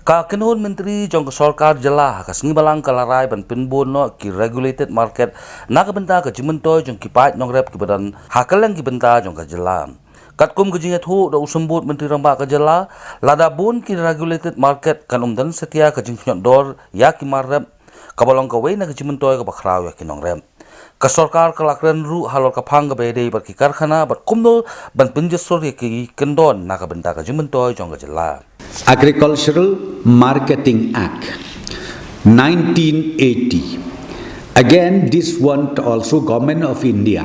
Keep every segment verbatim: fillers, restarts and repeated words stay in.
Ka kynhun myntri jong ka sorkar jylla ha ka sngi Balang ka la rai ban pynbun noh ki regulated market na ka bynta ka jingmyntoi jong ki paid nongrep kiba don ha kylleng ki bynta jong ka jylla. Katkum ka jingïathuh da u symbud myntri rangbah ka jylla, lada bun ki regulated market kan ym don satia ka jingkhñiot dor ïa ki mar rep, kaba long kawei na ka jingmyntoi kaba khraw ïa ki nongrep. Ka sorkar ka la kren ruh halor ka phang kaba ïadei bad ki karkhana bad kumno ban pynjot sur ïa ki kyndon na ka bynta ka jingmyntoi jong ka jylla. Agricultural Marketing Act, nineteen eighty. Again, this one also, Government of India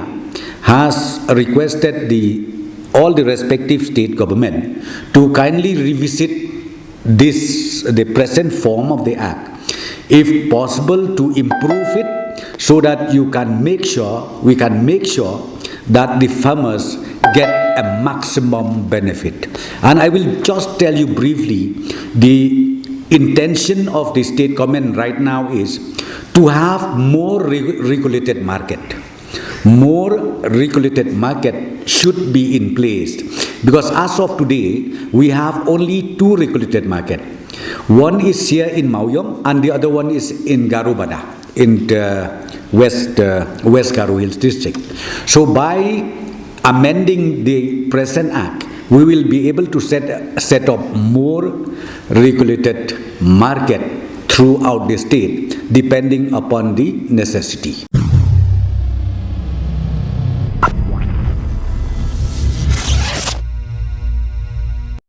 has requested the all the respective state government to kindly revisit this, the present form of the act, if possible, to improve it so that you can make sure, we can make sure that the farmers get a maximum benefit. And I will just tell you briefly the intention of the state government right now is to have more re- regulated market. More regulated market should be in place, because as of today we have only two regulated market. One is here in Mawiong and the other one is in Garubada, in the West uh, West Garo Hills district. So by amending the present act, we will be able to set set up more regulated market throughout the state, depending upon the necessity.